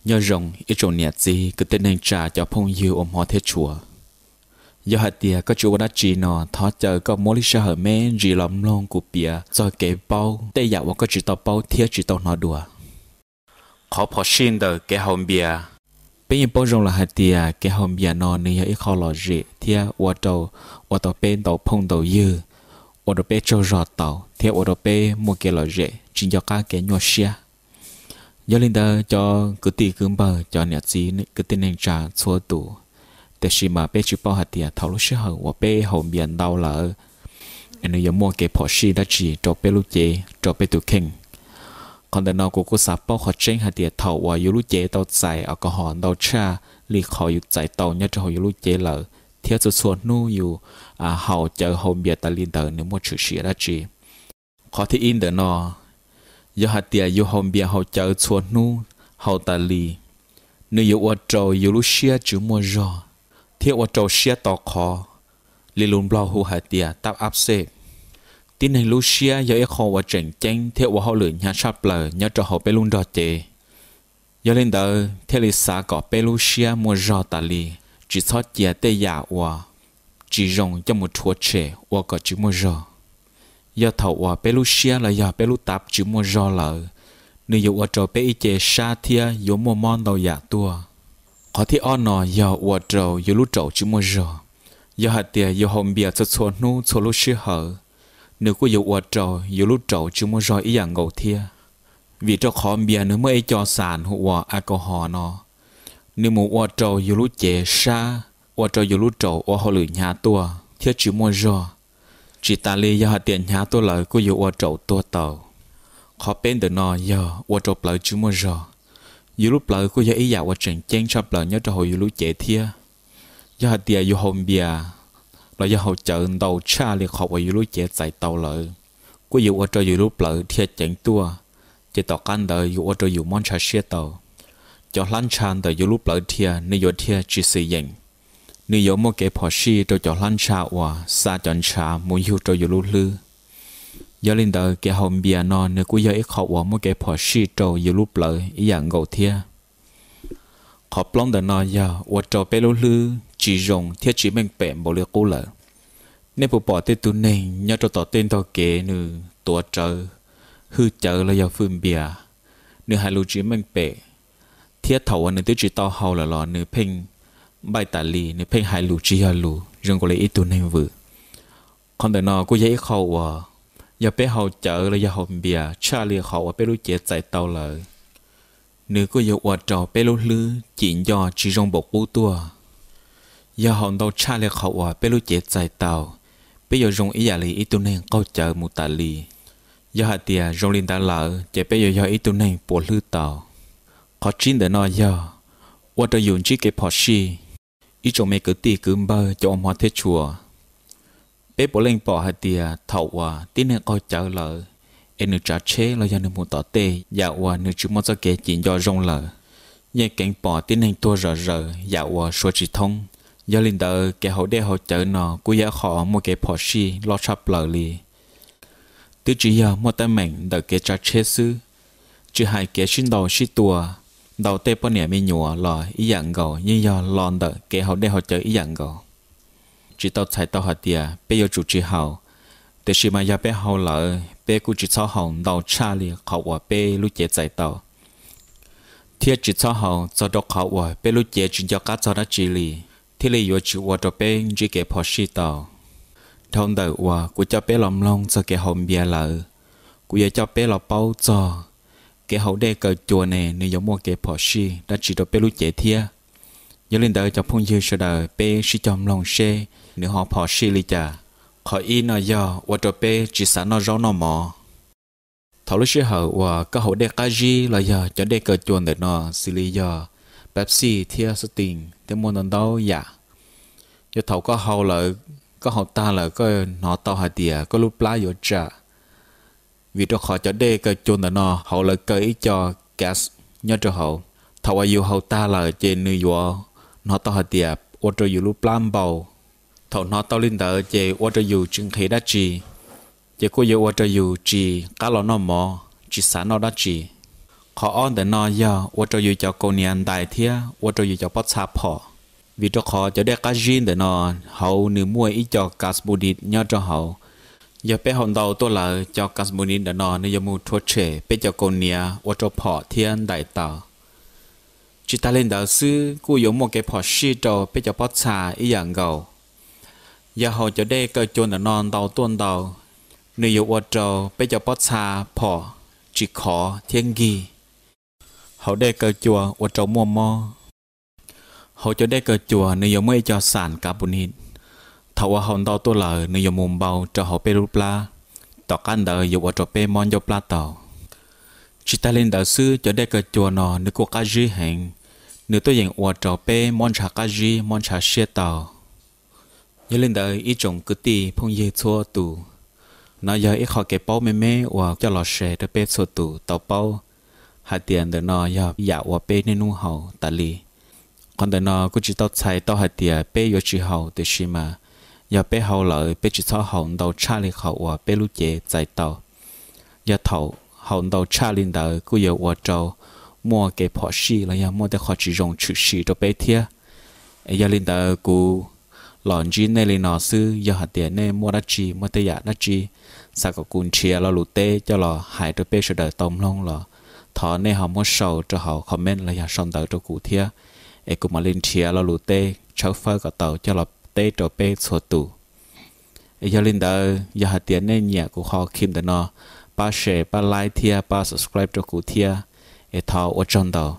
Nyob zoo ib tsoom niam txiv kwv tij neej tsa cov phooj ywg uas hmov thiab tshua. Yog hais tias koj tsis ua dab tsi no, thov caw koj muab lub sij hawm me ntsis los mloog kuv piav txog kev paub tej yam uas koj tsis tau paub thiab tsis tau hnov dua. Qhov phom sij ntawm kev haus npias. Peb yeej paub zoo lawm hais tias kev haus npias no nws yog ib qho lom zem thiab ua rau, ua tau peb ntau phooj ntau ywg, ua rau peb tsaug zog tau thiab ua rau peb muaj kev lom zem tsis nco qab kev nyuaj siab. Yog li ntawd cov kwv tij kwv npawg, cov niam txiv kwv tij neej tsa txhua tus, tiam sis mas peb tsis paub hais tias thaum lub sij hawm uas peb haus npias ntau lawm es nws yuav muaj kev phom sij dab tsi rau peb lub cev, rau peb tus kheej. Qhov ntawm no kuv kuj xav paub qhov tseeb hais tias thaum uas yus lub cev tau txais alcohol ntau tshaj li qhov yus txais tau nyob rau hauv yus lub cev lawm, thiab txhua txhua hnub yus haus cawv haus npias tas li ntawd nws muaj tshwm sim dab tsi. Qhov thib ib ntawm no, yog hais tias yus haus npias haus cawv txhua hnub haus tas li, nws yuav ua rau yus lub siab tsis muaj zog thiab ua rau siab to qhov, li lus Nplog hu hais tias tap ab xej. Tib neeg lub siab yog ib qho uas tseem ceeb thiab ua hauj lwm hnyav tshaj plaws nyob rau hauv peb lub nrog cev. Yog li ntawd thiaj li xav kom peb lub siab muaj zog tas li, tsis txhob cia tej yam uas tsis zoo coj mus rhuav tshem ua kom tsis muaj zog. Yog thaum uas peb lub siab los yog peb lub tav tsis muaj zog lawm, nws yuav ua rau peb ib ce sab thiab yuav muaj mob ntau yam tuaj. Qhov thib ob no yog ua rau yus lub raum tsis muaj zog. Yog hais tias yus haus npias txhua txhua hnub txhua lub sij hawm, nws kuj yuav ua rau yus lub raum tsis muaj zog ib yam nkaus thiab. Vim rau qhov npias nws muaj ib co xas hu ua alcohol no, nws mus ua rau yus lub cev sab, ua rau yus lub raum ua hauj lwm hnyav tuaj thiab tsis muaj zog. Tsis tas li yog hais tias hnyav tuaj lawm kuj yuav ua raum tuag tau. Qhov peb ntawm no yog ua rau plawv tsis muaj zog. Yus lub plawv kuj yog ib yam uas tseem ceeb tshaj plaws nyob rau hauv yus lub cev thiab. Yog hais tias yus haus npias los yog haus cawv ntau tshaj li qhov uas yus lub cev txais tau lawm, kuj yuav ua rau yus lub plawv dhia ceev tuaj, ces tom qab ntawd yuav ua rau yus mob ntsha siab tau. Cov hlab ntsha ntawm yus lub plawv dhia nws yuav dhia tsis xwm yeem, nws yuav muaj kev phom sij rau cov hlab ntsha uas xa cov ntshav mus yug rau yus lub hlwb. Yog li ntawd kev haus npias no nws kuj yog ib qho uas muaj kev phom sij rau yus lub plawv ib yam nkaus thiab. Qhov plaub ntawm no yog ua rau peb lub hlwb tsis zoo thiab tsis meej pem npaum li qub lawm. Nej puas pom tej tug neeg nyob rau tom tej ntug kev nws tuav rawv hwj cawv los yog fwj npias, nws hais lus tsis meej pem, thiab thaum uas nws twb tsis tau haus lawm los nws pheej npaij tas li, nws pheej hais lus tsis yog lus zoo nkaus li ib tug neeg vwm. Qhov ntawm no kuj yog ib qho uas yog peb haus cawv los yog haus npias tshaj li qhov uas peb lub cev txais tau lawm, nws kuj yuav ua rau peb lub hlwb cim nco tsis zoo npaum qub tuaj. Yog haus ntau tshaj li qhov uas peb lub cev txais tau, peb yuav zoo ib yam li ib tug neeg qaug cawv mus tas li. Yog hais tias zoo li ntawd lawm ces peb yuav yog ib tug neeg puas hlwb tau. Qhov tsib ntawm no yog ua rau yus ntsib kev phom sij. Ib tsoom me kwv tij kwv npawg cov uas hmov thiab tshua, peb puav leej pom hais tias thaum uas tib neeg qaug cawv lawm, es nws tsav tsheb los yog nws mus tom tej yam uas nws tsis muaj txoj kev cim nco zoo lawm, yeej keev pom tib neeg tuag zom zaws yam uas suav tsis thoob. Yog li ntawd kev haus dej haus cawv no kuj yog qhov muaj kev phom sij loj tshaj plaws li. Twb tsis yog muaj teeb meem ntawm kev tsav tsheb xwb, tsis hais kev sib ntaus sib tua, ntaus tej poj niam me nyuam los ib yam nkaus yeej yog los ntawm kev haus dej haus cawv ib yam nkaus. Tsis tau txhais tau hais tias peb yuav tsum tsis haus, tiam sis mas yog peb haus lawm peb kuj tsis txhob haus ntau tshaj li qhov uas peb lub cev txais tau, thiab tsis txhob haus txog rau qhov uas peb lub cev tsis nco qab txog dab tsi li, thiaj li yuav tsis ua rau peb ntsib kev phom sij tau. Dhau ntawm uas kuv coj peb los mloog txog kev haus npias lawm, kuv yuav coj peb los paub txog kev haus dej kaw cua ne nws yuav muaj kev phom sij dab tsi rau peb lub cev thiab. Yog li ntawd cov phooj ywg sawv daws peb sib cog mloog seb nws ho phom sij li cas. Qhov ib no yog ua rau peb tsis xav noj zaub noj mov. Thaum lub sij hawm uas koj haus dej qab zib los yog cov dej kaw cua ntawm no xws li yog Pepsi thiab Sting thiab muaj ntau ntau yam. Yog thaum koj haus lawm, koj haus tag lawm koj hnov tau hais tias koj lub plab yuav tsam, vim rau qhov cov dej kaw cua ntawm no hauv lawv kaw ib co gas nyob rau hauv. Thaum uas yus haus tag lawm ces nws yuav hnov tau hais tias ua rau yus lub plab npau. Thaum hnov tau li ntawd ces ua rau yus tsis nqhis dab tsi, ces kuj yuav ua rau yus tsis qab los noj mov, tsis xav noj dab tsi. Qhov ob ntawm no yog ua rau yus cov kaus hniav ntais thiab ua rau yus cov pob txha phom. Vim rau qhov cov dej qab zib ntawm no hauv nws muaj ib co kas pus nis nyob rau hauv. Yog peb haus ntau tuaj lawm, cov kas pus nis ntawm no nws yuav mus rhuav tshem peb cov kaus hniav ua rau phom thiab ntais tau. Tsis tas li ntawd xwb, kuj yuav muaj kev phom sij rau peb cov pob txha ib yam nkaus. Yog haus cov dej kaw cua ntawm no ntau tuaj ntau, nws yuav ua rau peb cov pob txha phom tsis khov thiab nkig. Haus dej kaw cua ua rau muaj mob. Hauv cov dej kaw cua nws yuav muaj ib co xas kas pus nis. Thaum uas haus ntau tuaj lawm, nws yuav mus npau rau hauv peb lub plab, tom qab ntawd yuav ua rau peb mob ncauj plab tau. Tsis tas li ntawd xwb, cov dej kaw cua no nws kuj qab zib heev, nws tuaj yeem ua rau peb mob ntshav qab zib, mob ntshav siab tau. Yog li ntawd, ib tsoom kwv tij phooj ywg txhua tus, no yog ib qho kev paub me me uas coj los share rau peb txhua tus tau paub hais tias ntawm no yog yam uas peb niaj hnub haus tas li. Qhov ntawm no kuj tsis tau txhais tau hais tias peb yuav tsis haus, tiam sis mas yog peb haus lawm, peb tsis txhob haus ntau tshaj li qhov uas peb lub cev txais tau. Yog thaum haus ntau tshaj li ntawd kuj yuav ua rau muaj kev phom sij los yog muaj tej qho tsis zoo tshwm sim rau peb thiab. Es yog li ntawd, kuv los ntsib nej li no xwb, yog hais tias nej muaj dab tsi, muaj tej yam dab tsi xav kom kuv nrhiav lo lus teb coj los hais rau peb sawv daws tau mloog los thov nej ho muab sau rau hauv comment los yog sau ntawv rau kuv thiab, es kuv mam li nrhiav lo lus teb tshawb fawb kom tau coj los teb rau peb txhua tus. Es yog li ntawd, yog hais tias nej nyiam kuv qhov clip ntawm no, pab share, pab like thiab pab subscribe rau kuv thiab, es thov ua tsaug ntau.